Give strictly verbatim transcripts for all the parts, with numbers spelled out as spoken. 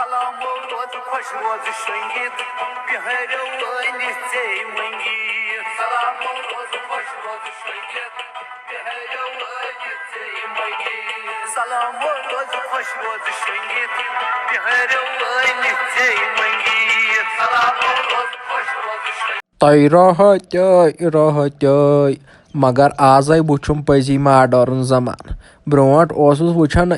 سلامو روز خۄش روز شۄنٛگِتھ، بِہٲرِو وٲلِتھ ژے مٔنٛگِتھ۔ سلامو روز خۄش روز شۄنٛگِتھ، بِہٲرِو وٲلِتھ ژے مٔنٛگِتھ۔ سلامو روز خۄش روز شۄنٛگِتھ، بِہٲرِو وٲلِتھ ژے مٔنٛگِتھ۔ سلامو روز خۄش روز شۄنٛگِتھ۔ تۄہہِ راحت تہِ، راحت تہِ، مگر آزے وُچھُم پٔزی ماڈٲرٕن زمانہٕ۔ برونٛٹھ اوسُس وُچھان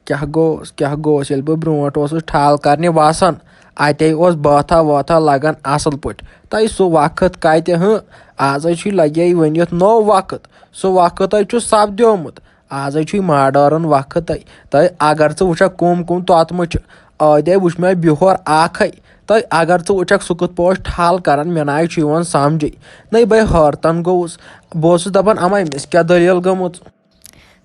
کیٛاہ گوٚوس، کیٛاہ گوٚوس، ییٚلہِ بہٕ برونٛٹھ اوسُس ٹھال کرنہِ وَسان، اَتے اوس بٲتھا وٲتھا لگان اَصٕل پٲٹھۍ۔ تۄہہِ سُہ وقت کَتہِ، ہٕنٛہ؟ آزے چھُے لگے ؤنِتھ نوٚو وقت۔ سُہ وقت ہے چھُ سپدیومُت۔ آزے چھُے ماڈٲرٕن وقت۔ تۄہہِ، تۄہہِ اگر ژٕ وٕچھکھ کُم کُم توتمہٕ چھِ، ٲدے وٕچھ مےٚ بِہور اکھ ہے۔ تۄہہِ اگر ژٕ وٕچھکھ سُہ کِتھ پٲٹھۍ ٹھل کران، مےٚ نہ چھُ یِوان سمجھے۔ نَے بے حٲرتن گوٚوُس۔ بہٕ اوسُس دپان، اما أمِس کیٛاہ دٔلیٖل گٔمٕژ؟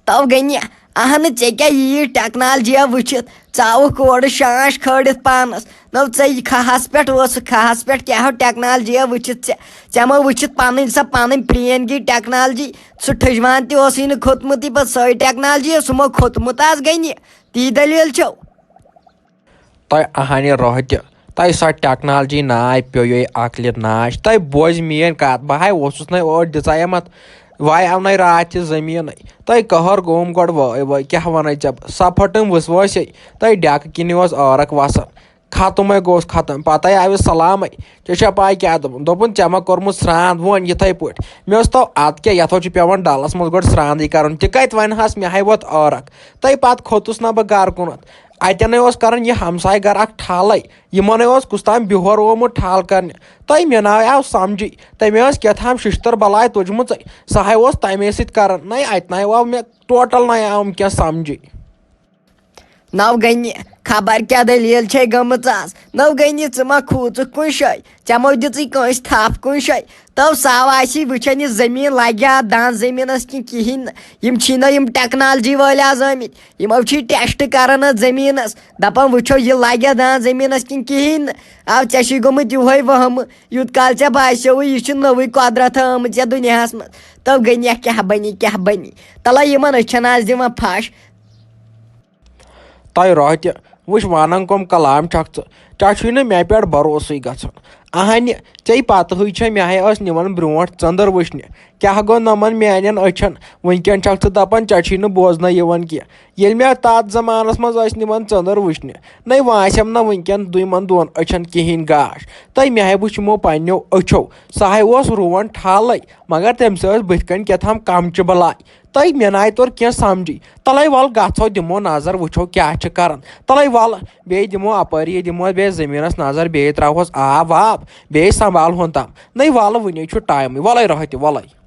تو گٔنہِ، اہنہٕ، ژےٚ کیٛاہ ییٖژ ٹیکنالجیا وٕچھِتھ؟ ژٕ آوُکھ اورٕ شانٛش کھٲلِتھ پانس۔ نو ژےٚ یہِ کھہس پٮ۪ٹھ اوسُکھ، کھہس پٮ۪ٹھ کیٛاہ ہو ٹیکنالجیا وٕچھِتھ ژےٚ؟ ژےٚ ما وٕچھِتھ پنٕنۍ سۄ پنٕنۍ پرٛٲنۍ گی ٹیکنالجی؟ سُہ ٹھٔجوان تہِ اوسُے نہٕ کھوٚتمُتٕے، پتہٕ سۄے ٹیکنالجی، سُہ ما کھوٚتمُت آز گٔنہِ؟ تی دٔلیٖل چھو۔ تۄہہِ اہنہِ روہتہِ، تۄہہِ سۄ ٹیکنالجی ناے پیوٚیے اکلہِ ناش۔ تۄہہِ بوزِ میٲنۍ کتھ، بہٕ ہاے اوسُس نے اور دِژایمت، وایہِ اَنَے راتھ تہِ زٔمیٖنَے۔ تۄہہِ قہر گوم گۄڈٕ وٲے وٲے، کیٛاہ وَنَے ژےٚ بہٕ؟ سۄ پھٔٹٕم ؤسۍ ؤسۍ۔ تۄہہِ ڈٮ۪کہٕ کِنہِ اوس عٲرَق وَسان۔ ختمے گوس ختم۔ پَتَے آوِ سلامَے۔ ژےٚ چھےٚ پَے کیٛاہ دوٚپُن؟ دوٚپُن، "ژےٚ ما کوٚرمُت سرٛان وۄنۍ یِتھَے پٲٹھۍ؟" مےٚ اوس تو اَتھ کیٛاہ، یَتھ ہو چھُ پٮ۪وان ڈَلَس منٛز گۄڈٕ سرٛانٕے کَرُن۔ تہِ کَتہِ وَنہِ ہَس، مےٚ ہَے ووت عٲرَق۔ تَے پَتہٕ کھوٚتُس نہ بہٕ گَرٕ کُنَتھ۔ اَتٮ۪نَے اوس کَران یہِ ہمساے گَرٕ اَکھ ٹھالَے۔ یِمَنَے اوس کُس تام بِہور آمُت ٹھال کَرنہِ۔ تۄہہِ مےٚ ناے آو سَمجھٕے۔ تٔمۍ ٲس کیٛاہ تام شِشتٕر بَلاے تُجمٕژَے۔ سۄ ہَے اوس تَمے سۭتۍ کَران۔ نَے اَتہِ نَے آو مےٚ ٹوٹل نَے آو کینٛہہ سَمجھٕے۔ نو گٔنہِ، خبر کیٛاہ دٔلیٖل چھے گٔمٕژ آز۔ نو گٔنہِ، ژٕ ما کھوٗژُکھ کُنہِ شٲے؟ ژےٚ ما دِژٕے کٲنٛسہِ تھپھ کُنہِ شٲے؟ تو ساو آسی وٕچھان، یہِ زٔمیٖن لگہِ ہا دان زٔمیٖنس کِنہٕ کِہیٖنۍ نہٕ۔ یِم چھی نہ یِم ٹیکنالجی وٲلۍ آز آمٕتۍ، یِمو چھی ٹیسٹ کران اتھ زٔمیٖنس، دپان وٕچھو یہِ لگہِ ہا دان زٔمیٖنس کِنہٕ کِہیٖنۍ نہٕ۔ آو ژےٚ چھُے گوٚمُت یِہوے وہمہٕ، یوٗت کال ژےٚ باسیووُے یہِ چھُ نٔوٕے قۄدرت آمٕژ یتھ دُنیاہس منٛز۔ تو گٔنہِ کیٛاہ بنہِ، کیٛاہ بنہِ؟ تلہ یِمن أچھن آز دِوان پھش۔ تۄہہِ روہتہِ، وٕچھ وَنان کۄم کلام چھکھ ژٕ، ژےٚ چھُے نہٕ مےٚ پٮ۪ٹھ بروسٕے گژھان۔ اہنہِ، ژےٚ پتہٕے چھےٚ، مےٚ ہے ٲس نِوان برونٛٹھ ژٔنٛدٕر وٕچھنہِ، کیٛاہ گوٚو نَمَن میٛانٮ۪ن أچھن؟ وٕنکٮ۪ن چھکھ ژٕ دپان ژےٚ چھُے نہٕ بوزنَے یِوان کینٛہہ۔ ییٚلہِ مےٚ تَتھ زمانس منٛز ٲسۍ نِوان ژٔنٛدٕر وٕچھنہِ، نَے واسٮ۪م نہ وٕنکٮ۪ن یِمن دۄن أچھن کِہیٖنۍ گاش۔ تۄہہِ مےٚ ہے وٕچھمو پننیو أچھو، سُہ ہے اوس رُوان ٹھالے، مگر تٔمۍ سۭتۍ ٲس بٕتھِ کنۍ کیٛاہ تام کمچہِ بلاے۔ تۄہہِ مےٚ ناے توٚر کینٛہہ سمجھٕے۔ تَلَے وَل گژھو دِمو نظر وٕچھو کیٛاہ چھِ کران۔ تَلَے وَل بیٚیہِ دِمو اَپٲری، دِمو بیٚیہِ زٔمیٖنَس نظر، بیٚیہِ ترٛاوہوس آب واب، بیٚیہِ سنٛبھالہون تَم۔ نَے وَلہٕ وٕنے چھُ ٹایمٕے، وَلَے رۄہَے تہِ وَلَے۔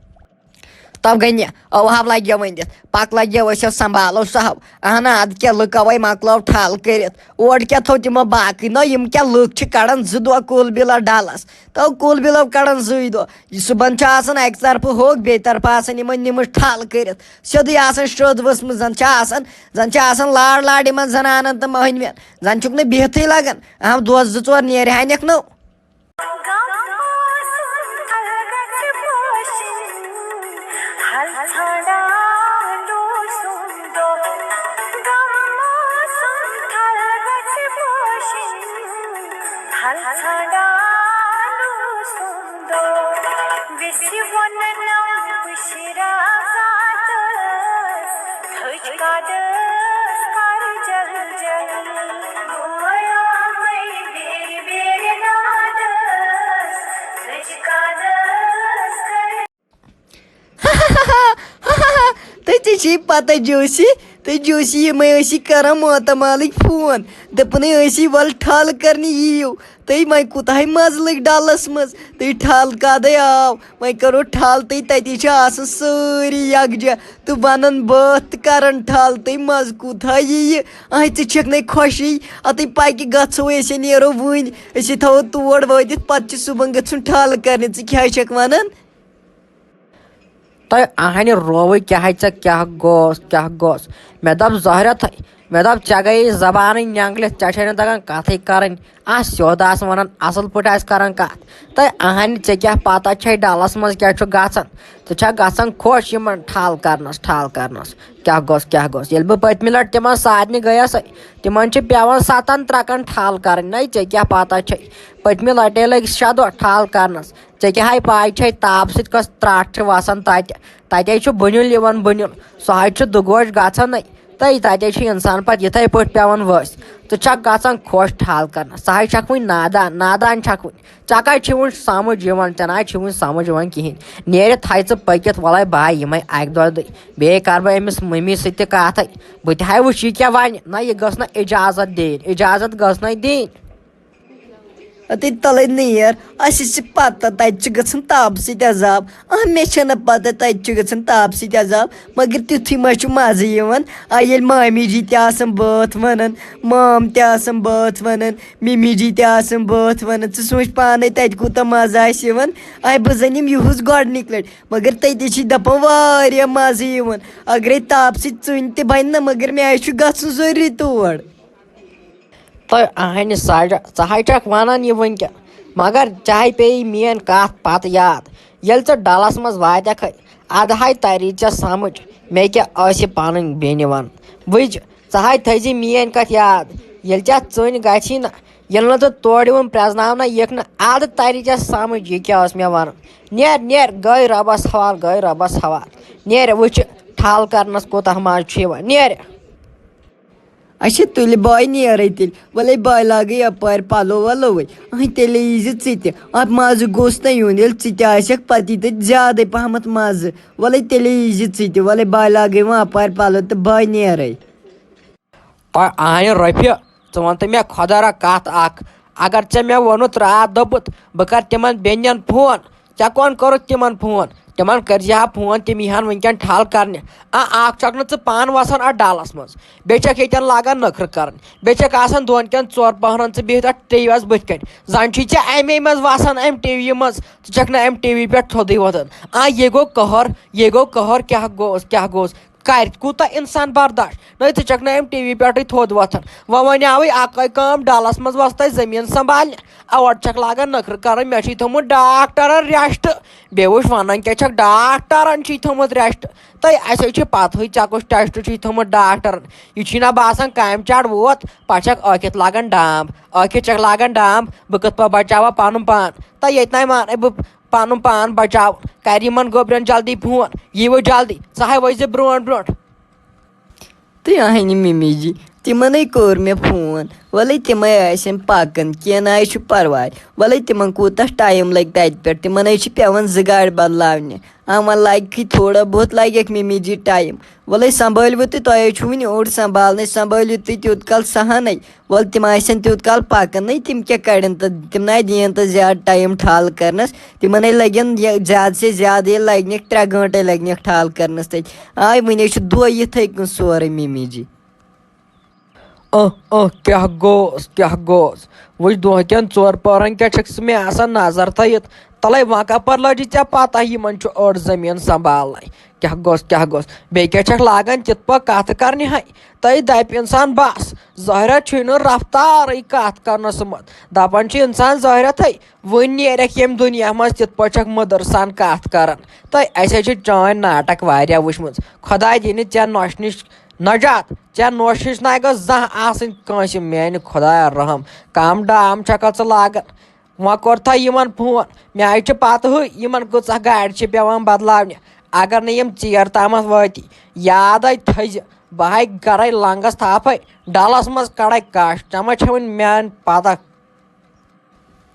تو گٔنہِ، اوہاب لگہِ وۄنۍ دِتھ، پَک لگہِ أسۍ سنٛبھالو سہو۔ اہن اَدٕ کیٛاہ، لُکوے مۄکلٲو ٹھل کٔرِتھ۔ اورٕ کیٛاہ تھوٚو تِمو باقٕے؟ نہ، یِم کیٛاہ لُکھ چھِ کڑان زٕ دۄہ کُل بِلَس ڈَلَس۔ تو کُل بِلو کڑان زٕے دۄہ۔ یہِ صُبحن چھُ آسان اَکہِ طرفہٕ ہوٚکھ، بیٚیہِ طرفہٕ آسان یِمن نِمٕژ ٹھل کٔرِتھ۔ سیوٚدُے آسان شرٛوٚد ؤژھمٕژ، زن چھِ آسان، زن چھِ آسان لار لار یِمن زنانن تہٕ مٔہنوٮ۪ن۔ زن چھُکھ نہٕ بِہتھٕے لگان۔ اہم دۄہ زٕ ژور نیرِ ہا نٮ۪کھ نو۔ تہٕ ژےٚ چھے پتہ جوسی، تہٕ جوسی یِمے ٲسی کران ماتامالٕکۍ فون، دپان ٲسی، "ول ٹھل کرنہِ یِیِو۔" تہٕ وۄنۍ کوٗتاہ مزٕ لٔگۍ ڈلس منٛز۔ تہٕ ٹھل کدے آو، وۄنۍ کرو ٹھل، تہٕ تتی چھِ آسان سٲری یکجا تہٕ ونان بٲتھ تہٕ کران ٹھل، تہٕ مزٕ کوٗتاہ یِیہِ۔ اہے، ژٕ چھکھ نے خۄشی، اتے پکہِ گژھو أسۍ، نیرو وُنۍ، أسۍ تھاوو تور وٲتِتھ، پتہٕ چھِ صُبحن گژھُن ٹھل کرنہِ۔ ژٕ کیٛاہ چھکھ ونان؟ تۄہہِ اہنہِ رووٕے کیٛاہ ژےٚ کیٛاہ گوس، کیٛاہ گوس؟ مےٚ دوٚپ زہرہ تھَے، مےٚ دوٚپ، "ژےٚ گٔیے زبانٕے نٮ۪نٛگلِتھ، ژےٚ چھے نہٕ تَگان کَتھٕے کَرٕنۍ۔ آ، سیوٚد آسہٕ وَنان، اَصٕل پٲٹھۍ آسہٕ کَران کَتھ۔ تہٕ اَہَنہِ، ژےٚ کیٛاہ پَتہ چھے ڈَلَس منٛز کیٛاہ چھُ گژھان؟ ژٕ چھَکھ گژھان خۄش یِمَن ٹھل کَرنَس، ٹھل کَرنَس۔" کیٛاہ گوٚژھ، کیٛاہ گوٚژھ؟ ییٚلہِ بہٕ پٔتمہِ لَٹہِ تِمَن سارنٕے گٔیَس، تِمَن چھِ پٮ۪وان سَتَن ترٛکَن ٹھل کَرٕنۍ۔ نَے، ژےٚ کیٛاہ پَتہ چھے؟ پٔتمہِ لَٹے لٔگۍ شےٚ دۄہ ٹھل کَرنَس۔ ژےٚ کیٛاہ ہَے پَے چھے، تاپہٕ سۭتۍ کۄس ترٛٹھ چھِ وَسان تَتہِ؟ تَتے چھُ بُنیُل یِوان بُنیُل، سُہ حظ چھُ دُگوش گژھان۔ تہٕ تَتے چھُ اِنسان پَتہٕ یِتھَے پٲٹھۍ پٮ۪وان ؤسۍ۔ ژٕ چھَکھ گژھان خۄش ٹھل کَرنَس، ژٕ حظ چھَکھ وٕنہِ نادان، نادان چھَکھ وٕنہِ۔ ژےٚ کَتہِ چھُے وٕنہِ سَمٕجھ یِوان؟ ژےٚ نہ حظ چھُے وٕنہِ سَمٕجھ یِوان کِہیٖنۍ۔ نیرِتھ تھایہِ ژٕ پٔکِتھ، وَلَے بہٕ ہا یِمَے اَکہِ دۄیہِ دۄہہِ۔ بیٚیہِ کَرٕ بہٕ أمِس مٔمی سۭتۍ تہِ کَتھَے۔ بہٕ تہِ ہا وٕچھِ یہِ کیٛاہ وَنہِ۔ نہ، یہِ گٔژھ نہ اِجازت دِنۍ، اِجازت گٔژھ نہ دِنۍ۔ اَتے تَلَے نیر، اَسہِ چھِ پَتہ تَتہِ چھُ گژھان تاپہٕ سۭتۍ عذاب۔ آ، مےٚ چھَنہٕ پَتہ تَتہِ چھُ گژھان تاپہٕ سۭتۍ عذاب، مگر تیُتھُے ما چھُ مَزٕ یِوان۔ آ، ییٚلہِ مامی جی تہِ آسَن بٲتھ وَنان، مام تہِ آسَن بٲتھ وَنان، مِمی جی تہِ آسَن بٲتھ وَنان، ژٕ سوٗنٛچ پانَے تَتہِ کوٗتاہ مَزٕ آسہِ یِوان۔ آ، بہٕ زَن یِمہٕ یِہُس گۄڈٕنِکۍ لَٹہِ، مگر تَتہِ چھِ دَپان واریاہ مَزٕ یِوان۔ اگرَے تاپہٕ سۭتۍ ژٕنۍ تہِ بَنہِ نہ، مگر مےٚ آسہِ چھُ گژھُن ضروٗری تور۔ تہٕ اہنہِ ساجا، ژٕ حظ چھَکھ وَنان یہِ وٕنکٮ۪ن، مگر ژےٚ ہَے پیٚیی میٛٲنۍ کَتھ پَتہٕ یاد۔ ییٚلہِ ژٕ ڈَلَس منٛز واتٮ۪کھَے، اَدٕ ہَے تَری ژےٚ سَمٕجھ مےٚ کیٛاہ ٲسۍ پَنٕنۍ بیٚنہِ وَنان۔ وٕچھ، ژٕ ہَے تھٲیزِ میٛٲنۍ کَتھ یاد۔ ییٚلہِ ژےٚ ژٕنۍ گژھی نہ، ییٚلہِ نہٕ ژٕ تورٕ یِوُن پرٛزناونہٕ یِکھ نہٕ، اَدٕ تَری ژےٚ سَمٕجھ یہِ کیٛاہ ٲس مےٚ وَنان۔ نیر، نیر، گٔے رۄبَس حوال، گٔے رۄبَس حوال۔ نیر، وٕچھ، ٹھل کَرنَس کوٗتاہ مَزٕ چھُ یِوان۔ نیر۔ اچھا، تُلہِ بٲے نیرے تیٚلہِ۔ وَلَے بٲے لاگے یَپٲرۍ پَلو وَلوٕے۔ اَہَن، تیٚلے ییٖزِ ژٕ تہِ۔ اَتھ مَزٕ گوٚژھ نہ یُن۔ ییٚلہِ ژٕ تہِ آسٮ۪کھ پَتہٕ ییٖتَتھ زیادَے پَہمَتھ مَزٕ۔ وَلَے تیٚلے ییٖزِ ژٕ تہِ۔ وَلَے بٲے لاگے وۄنۍ اَپٲرۍ پَلو تہٕ بٲے نیرے۔ تۄہہِ اَہَنہِ رۄپیہِ، ژٕ وَن تہٕ مےٚ خۄدا را کَتھ اَکھ۔ اگر ژےٚ مےٚ ووٚنُتھ راتھ دوٚپُتھ، بہٕ کَرٕ تِمَن بیٚنٮ۪ن فون، ژےٚ کون کوٚرُتھ تِمن فون؟ تِمن کٔرزِ ہا فون، تِم یی ہن وٕنکیٚن ٹھل کرنہِ۔ آ، اکھ چھکھ نہٕ ژٕ پانہٕ وسان اتھ ڈلس منٛز، بیٚیہِ چھکھ ییٚتٮ۪ن لاگان نٔکھرٕ کرٕنۍ، بیٚیہِ چھکھ آسان دۄن کٮ۪ن ژور پہرن ژٕ بِہِتھ اتھ ٹی وی یس بٕتھِ کنہِ۔ زن چھُے ژےٚ امے منٛز وسان، امہِ ٹی وی منٛز، ژٕ چھکھ نہٕ امہِ ٹی وی پٮ۪ٹھ تھوٚدُے وۄتھان۔ آ، یہِ گوٚو قہر، یہِ گوٚو قہر، کیٛاہ گوٚوس، کیٛاہ گوٚوس؟ کرِ کوٗتاہ انسان برداش؟ نہ، ژٕ چھکھ نہٕ امہِ ٹی وی پٮ۪ٹھٕے تھوٚد وۄتھان۔ وۄنۍ وۄنۍ آوٕے اکٲے کٲم، ڈلس منٛز وۄستَے زٔمیٖن سنبھالنہِ۔ اورٕ چھکھ لاگان نٔکھرٕ کرٕنۍ، مےٚ چھُے تھوٚمُت ڈاکٹرن ریسٹ۔ بیٚیہِ وٕچھ، ونان کیٛاہ چھکھ، ڈاکٹرن چھُے تھوٚمُت ریسٹ۔ تہٕ اسے چھِ پتہٕے، ژےٚ کُس ٹیسٹ چھُے تھوٚمُت ڈاکٹرن؟ یہِ چھُے نہ باسان کامہِ چاڑ ووت، پتہٕ چھکھ ٲکھِتھ لاگان ڈام۔ ٲکھِتھ چھکھ لاگان ڈام، بہٕ کِتھ پٲٹھۍ بچاوٕ پنُن پان؟ تہٕ ییٚتہِ نَے مانے بہٕ پنُن پان بچاو، کرِ یِمن گوٚبرٮ۪ن جلدی فون، ییٖوٕ جلدی، ژٕ ہاے ؤسۍ زِ برونٛٹھ برونٛٹھ۔ تہٕ اہنہِ مِمی جی، تِمنے کوٚر مےٚ فون۔ وَلَے تِمے آسن پَکان، کینٛہہ نہ حظ چھُ پَرواے۔ وَلَے تِمن کوٗتاہ ٹایم لَگہِ تَتہِ پٮ۪ٹھ، تِمن حظ چھِ پٮ۪وان زٕ گاڑِ بدلاونہِ۔ آ، وۄنۍ لَگہِ تھوڑا بہت لَگٮ۪کھ مِمی جی ٹایم۔ وَلَے سنبھٲلِو تُہۍ، تۄہہِ حظ چھُو وٕنہِ اوٚڑ سنبھالنَے، سنبھٲلِو تُہۍ تیوٗت کال سہَنَے۔ وَلہٕ تِم آسن تیوٗت کال پَکان، نَے تِم کیٛاہ کَڑن تہٕ تِم نَے دِیَن تہٕ زیادٕ ٹایم ٹھال کَرنَس۔ تِمَن ہے لَگن یہِ زیادٕ سے زیادٕ، ییٚلہِ لَگنَکھ ترٛےٚ گٲنٛٹَے لَگنَکھ ٹھال کَرنَس تَتہِ۔ آے وٕنہِ حظ چھُ دۄہ یِتھَے کٔنۍ سورُے مِمی جی۔ اہ، اہ، کیٛاہ گوٚوس، کیٛاہ گوٚوس؟ وٕچھ، دۄہ کٮ۪ن ژور پہرن کیٛاہ چھَکھ ژٕ مےٚ آسان نظر تھٲیِتھ؟ تَلَے وۄنۍ کَپٲرۍ لٔجِتھ ژےٚ پَتہ، یِمَن چھُ أڑ زٔمیٖن سنبھالنَے؟ کیٛاہ گوٚوس، کیٛاہ گوٚوس؟ بیٚیہِ کیٛاہ چھَکھ لاگان تِتھ پٲٹھۍ کَتھٕ کَرنہِ ہَے؟ تَے دَپہِ اِنسان بَس، ظٲہرہ چھُے نہٕ رفتارٕے کَتھ کَرنَس منٛز۔ دَپان چھُ اِنسان ظٲہرتھٕے، وٕنۍ نیرَکھ ییٚمہِ دُنیا منٛز تِتھ پٲٹھۍ چھَکھ مٔدٕر سان کَتھ کَران۔ تہٕ اَسہِ حظ چھِ چٲنۍ ناٹک واریاہ وٕچھمٕژ۔ خۄداے دِنہِ ژےٚ نۄشہِ نِش نجات، ژےٚ نوشِش نہ گٔژھ زانٛہہ آسٕنۍ کٲنٛسہِ، میانہِ خۄدایا رحم۔ کم ڈام چھکھ ژٕ لاگان؟ وۄنۍ کوٚر تھا یِمن فون؟ مےٚ حظ چھِ پتہٕ ہٕے یِمن کۭژاہ گاڑِ چھِ پٮ۪وان بدلاونہِ۔ اگر نہٕ یِم ژیر تامتھ وٲتی، یادے تھٲیزِ، بہٕ ہاے گرے لنگس تھاپھے، ڈلس منٛز کڑے کش۔ ژےٚ ما چھےٚ وۄنۍ میٲنۍ پتہ؟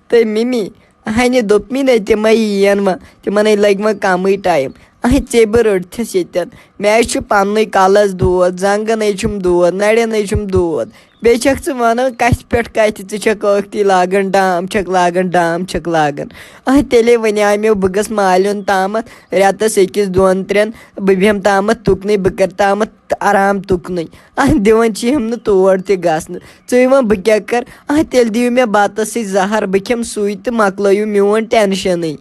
تہٕ مِمی، ہَنہِ دوٚپ مےٚ نَے تِمَے یِیَن وۄنۍ، تِمَن ہے لَگہِ وۄنۍ کَمٕے ٹایم۔ اَہَے ژے بہٕ رٔٹتھَس ییٚتٮ۪ن۔ مےٚ حظ چھُ پَننُے کَلَس دود، زَنٛگَن حظ چھُم دود، نَرٮ۪ن حظ چھُم دود۔ بیٚیہِ چھَکھ ژٕ وَنان کَتھِ پٮ۪ٹھ کَتھِ، ژٕ چھَکھ ٲکھتی لاگان ڈام چھَکھ لاگان، ڈام چھَکھ لاگان۔ اَہَے تیٚلے وَنیٛاے مےٚ بہٕ گژھٕ مالیُن تامَتھ رٮ۪تَس أکِس دۄن ترٛٮ۪ن، بہٕ بیٚہمہٕ تامَتھ تُکنُے، بہٕ کَرٕ تامَتھ آرام تُکنُے۔ اَہَے دِوان چھِ یِم نہٕ تور تہِ گژھنہٕ۔ ژٕے وَن بہٕ کیٛاہ کَرٕ؟ اَہَے تیٚلہِ دِیِو مےٚ بَتَس سۭتۍ زَہَر، بہٕ کھٮ۪مہٕ سُے تہٕ مۄکلٲیِو میون ٹٮ۪نشَنٕے۔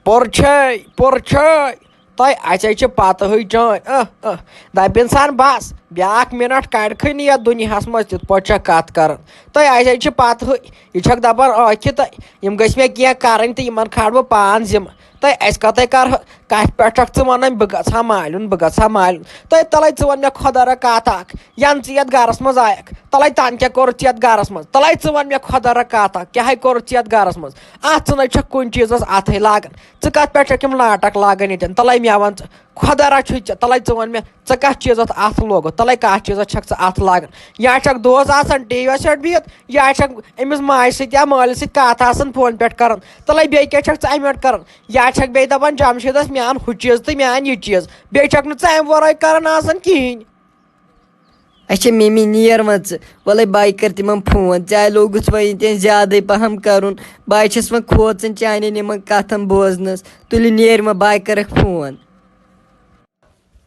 پوٚر چھے، پوٚر چھے، تۄہہِ اَسہِ چھِ پَتہٕے چٲنۍ، اہ، اہ، دَپہِ اِنسان، بَس، بیٛاکھ مِنَٹ کَڑکھٕے نہٕ یَتھ دُنیاہَس منٛز، تِتھ پٲٹھۍ چھَکھ کَتھ کَران۔ تۄہہِ اَسہِ چھِ پَتہٕے، یہِ چھَکھ دَپان، ٲکھِ تہٕ یِم گٔژھۍ مےٚ کینٛہہ کَرٕنۍ تہٕ یِمَن کھالہٕ بہٕ پانہٕ ذِمہٕ۔ تۄہہِ اَسہِ کَتَے کَرٕ، کَتھ پٮ۪ٹھ چھَکھ ژٕ وَنان، بہٕ گژھٕ ہا مالیُن، بہٕ گژھٕ ہا مالیُن؟ تۄہہِ تَلَے ژٕ وَن مےٚ خۄدا رَ کَتھ اَکھ، یَنہٕ ژٕ یَتھ گَرَس منٛز آیَکھ، تَلَے تَنہٕ کیٛاہ کوٚرُتھ ژےٚ یَتھ گَرَس منٛز؟ تَلَے ژٕ وَن مےٚ خۄدا رَ کَتھ اَکھ، کیٛاہ ہَے کوٚرُتھ ژےٚ یَتھ گَرَس منٛز؟ اَتھ ژٕ نَے چھَکھ کُنہِ چیٖزَس اَتھَے لاگان۔ ژٕ کَتھ پٮ۪ٹھ چھَکھ یِم ناٹک لاگان ییٚتٮ۪ن؟ تَلَے مےٚ وَن ژٕ، خۄدا رَ چھُے ژےٚ، تَلَے ژٕ وَن مےٚ، ژٕ کَتھ چیٖزَس اَتھ لوگُتھ؟ تَلَے کَتھ چیٖزَس چھَکھ ژٕ اَتھ لاگان؟ یا چھَکھ دۄہَس آسان ٹی وی یَس پٮ۪ٹھ بِہِتھ، یا چھَکھ أمِس ماجہِ سۭتۍ یا مٲلِس سۭتۍ کَتھ آسان فون پٮ۪ٹھ کَران۔ تَلَے بیٚیہِ کیٛاہ چھَکھ ژٕ اَمہِ پٮ۪ٹھ کَران؟ یا چھَکھ بیٚیہِ دَپان جَمشیٖدَس، مےٚ اَن ہُہ چیٖز تہٕ مےٚ اَن یہِ چیٖز، بیٚیہِ چھَکھ نہٕ ژٕ اَمہِ وَرٲے کَران آسان کِہیٖنۍ۔ اچھا مِمی، نیر وۄنۍ ژٕ۔ وَلَے بہٕ کَرٕ تِمَن فون۔ ژےٚ لوگُتھ وۄنۍ ییٚتٮ۪ن زیادَے پَہَم کَرُن۔ بہٕ چھَس وۄنۍ کھوژان چانٮ۪ن یِمَن کَتھَن بوزنَس۔ تُلہِ نیر وۄنۍ، بہٕ کَرَکھ فون۔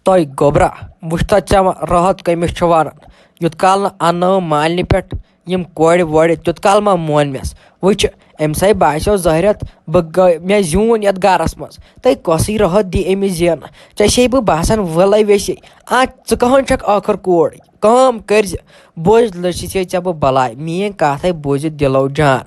تۄہہِ گوٚبرا، وٕچھ تہٕ ژےٚ وۄنۍ راحت کٔمِس چھُ وَنان۔ یُت کال نہٕ اَننٲو مالنہِ پٮ۪ٹھ یِم کورِ وورِ، تیُت کال ما مون مےٚ۔ وٕچھ، أمِس ہے باسیو ظٲہرَت، بہٕ گٔے، مےٚ زیوٗن یَتھ گَرَس منٛز۔ تۄہہِ کۄسٕے راحت دی أمِس زینہٕ؟ ژےٚ چھے بہٕ باسان وٕلَے ویسے۔ آ، ژٕ کٕہٕنۍ چھَکھ ٲخٕر کوٗر؟ کٲم کٔرۍ زِ۔ بوز، لٔچھِتھ چھے ژےٚ بہٕ بَلاے، میٛٲنۍ کَتھ ہے بوٗزِتھ دِلو جان۔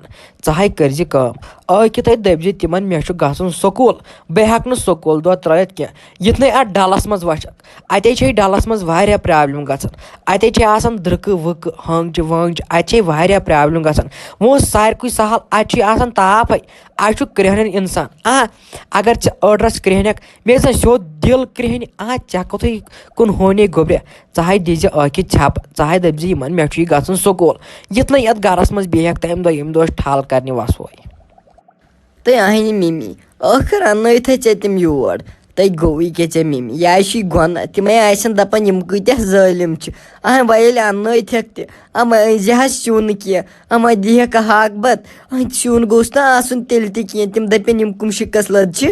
ژٕ ہے کٔرۍ زِ کٲم۔ ٲکِتھ ہے دٔپۍ زِ تِمَن، مےٚ چھُ گژھُن سکوٗل، بہٕ ہٮ۪کہٕ نہٕ سکوٗل دۄہ ترٛٲیِتھ کینٛہہ۔ یِتھ نَے اَتھ ڈَلَس منٛز وَچھَکھ، اَتے چھے ڈَلَس منٛز واریاہ پرٛابلِم گژھان۔ اَتے چھے آسان دٕرکہٕ وٕکہٕ، ہٲنٛگچہِ وٲنٛگچہِ، اَتہِ چھے واریاہ پرٛابلِم گژھان۔ وۄنۍ اوس ساروی کھۄتہٕ سہل، اَتہِ چھُے آسان تاپھَے، اَتہِ چھُ کرٛیٚہنان اِنسان۔ آ، اگر ژےٚ أڈرَس کرٛیٚہنَکھ، مےٚ زَن سیوٚد دِل کرٛیٚہنہِ، آ، ژےٚ کوٚتھُے کُن ہونے گوٚبرِ؟ ژٕ ہاے دیٖزِ ٲکِتھ ژھٮ۪پہٕ، ژٕ ہاے دٔپۍ زِ یِمَن، مےٚ چھُ یہِ گژھُن سکوٗل۔ یِتھ نَے یَتھ گَرَس منٛز بیٚہَکھ تَمہِ دۄہ، ییٚمہِ دۄہ أسۍ ٹھل کَرنہِ وَسوے۔ تہٕ اَہنہِ مِمی، ٲخٕر اَننٲیتھَے ژےٚ تِم یور۔ تَے گوٚوٕے کیٛاہ ژےٚ مِمی؟ یہِ آے چھُے گۄناہ۔ تِمَے آسَن دَپان، یِم کۭتیٛاہ ظٲلِم چھِ۔ اَہَن، وۄنۍ ییٚلہِ اَننٲیتھَکھ تہِ، اَما أنۍ زِ حظ سیُن کینٛہہ، اَما دِہَکھ ہاکھ بَتہٕ۔ اَہَن، سیُن گوٚژھ نہ آسُن تیٚلہِ تہِ کینٛہہ۔ تِم دَپن، یِم کٕم شِکَس لَد چھِ۔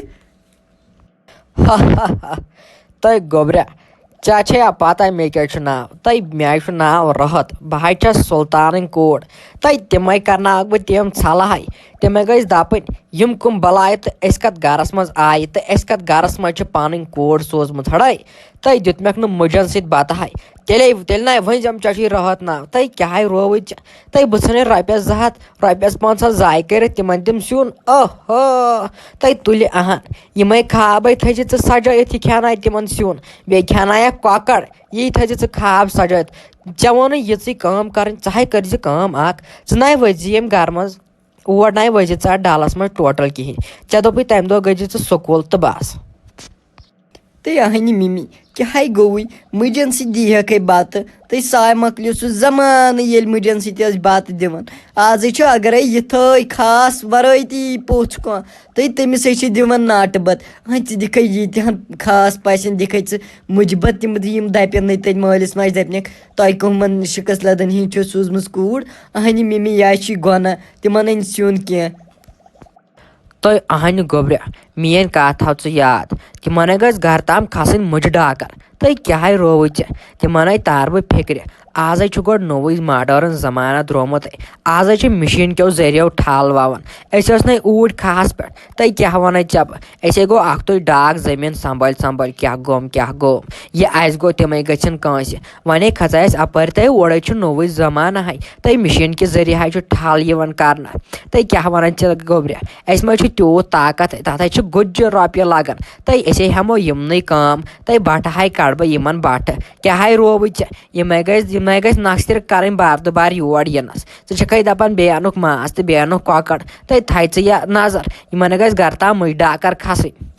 تہٕ گوٚبرا، ژےٚ چھےٚ یا پتہ مےٚ کیٛاہ چھُ ناو؟ تہٕ مےٚ چھُ ناو رٲہَت، بہٕ حظ چھَس سُلطانٕنۍ کوٗر۔ تہٕ تِمَے کرناوَکھ بہٕ تِم ژھلہٕ ہَے۔ تِمَے گٔژھۍ دَپٕنۍ، یِم کٕم بَلایہِ تہٕ أسۍ کَتھ گَرَس منٛز آیہِ تہٕ أسۍ کَتھ گَرَس منٛز چھِ پَنٕنۍ کوٗر سوٗزمٕژ ہَڑٲے۔ تہٕ دیُتمَکھ نہٕ مُجَن سۭتۍ بَتہٕ ہَے۔ تیٚلے، تیٚلہِ نَے ؤنۍ زٮ۪م، ژےٚ چھُے رٲہَت ناو۔ تہٕ کیٛاہ ہَے رووُے ژےٚ؟ تہٕ بہٕ ژھٕنَے رۄپیَس زٕ ہَتھ، رۄپیَس پانٛژھ ہَتھ ضایع کٔرِتھ تِمَن دِم سیُن۔ اوہو! تَے تُلہِ اَہَن۔ یِمَے خابَے تھٲیزِ ژٕ سَجٲیِتھ، یہِ کھٮ۪نایہِ تِمَن سیُن، بیٚیہِ کھٮ۪نایَکھ کۄکَر۔ یی تھٲیزِ ژٕ خاب سَجٲیِتھ۔ ژےٚ ووٚنُے یِژٕے کٲم کَرٕنۍ، ژٕ ہَے کٔرزِ کٲم اَکھ۔ ژٕ نَے ؤتھزِ ییٚمہِ گَرٕ منٛز، اور نَے ؤتھزِ ژٕ اَتھ ڈَلَس منٛز ٹوٹَل کِہیٖنۍ۔ ژےٚ دوٚپُے تَمہِ دۄہ گٔژھزِ ژٕ سکوٗل تہٕ بَس۔ تہٕ یہِ ہنہِ مِمی، کیٛاہ ہَے گوٚوُے؟ مُجَن سۭتۍ دی ہیکھے بَتہٕ۔ تہٕ ساے مۄکلیو سُہ زمانہٕ، ییٚلہِ مُجَن سۭتۍ ٲسۍ بَتہٕ دِوان۔ آزٕے چھُ اگرے یِتھٲے خاص ورٲے تہِ یی پوٚژھ کانٛہہ، تہٕ تٔمِس ہے چھِ دِوان ناٹہٕ بَتہٕ۔ ہاں، ژٕ دِکھے ییٖتیٛاہَن خاص پَژھٮ۪ن، دِکھے ژٕ مُجہِ بَتہٕ، تِم، یِم دَپن نہٕ تَتہِ مٲلِس ماجہِ، دَپنَکھ، "تۄہہِ کٕمَن شِکَس لَدَن ہِنٛدۍ چھو سوٗزمٕژ کوٗر؟" اہنہِ مِمی، یہِ ہا چھُے گۄناہ، تِمَن أنۍ سیُن کینٛہہ۔ تہٕ اہنہِ گوٚبرِ، میٲنۍ کتھ تھاو ژٕ یاد۔ تِمن ہے گژھِ گرٕ تام کھسٕنۍ مُجہِ ڈاکر۔ تہٕ کیٛاہ ہے رووُے ژےٚ؟ تِمن ہے تار بہٕ فکرِ۔ آزے چھُ گۄڈٕ نوٚوُے ماڈٲرٕن زمانہ درٛامُت۔ آزے چھِ مِشیٖن کیو ذٔریعو ٹھل ووان۔ أسۍ ٲسۍ نَے اوٗرۍ کھہس پٮ۪ٹھ۔ تہٕ کیٛاہ وَنے ژےٚ بہٕ؟ أسے گوٚو اکھ تُے ڈاکھ زٔمیٖن سنبھٲلۍ سنبھٲلۍ۔ کیٛاہ گوٚم، کیٛاہ گوٚم؟ یہِ آسہِ گوٚو تِمے گٔژھِن کٲنٛسہِ۔ وۄنۍ ہے کھژے أسۍ اپٲرۍ تہٕ اورے چھُ نوٚوُے زمانہٕ ہے۔ تہٕ مِشیٖن کہِ ذٔریعہٕ ہے چھُ ٹھل یِوان کرنہٕ۔ تہٕ کیٛاہ وَنان ژےٚ گوٚبرِ؟ اَسہِ ما چھُ تیوٗت طاقت، تَتھ ہے چھِ گُجہِ رۄپیہِ لَگان۔ تہٕ أسۍ ہے ہٮ۪مو یِمنٕے کٲم۔ تہٕ بَٹہٕ ہے کَڑٕ بہٕ یِمَن بَٹہٕ۔ کیٛاہ ہے رووُے ژےٚ؟ یِمَے گٔژھۍ، یِمَے گٔژھۍ نۄقصِر کَرٕنۍ بار تہٕ بار یور یِنَس۔ ژٕ چھَکھَے دَپان بیٚیہِ اَنُکھ ماز تہٕ بیٚیہِ اَنُکھ کۄکَر۔ تہٕ تھایہِ ژٕ یہِ نظر، یِمَن ہے گژھِ گَرٕ تام مُجہِ ڈاکَر کھَسٕنۍ۔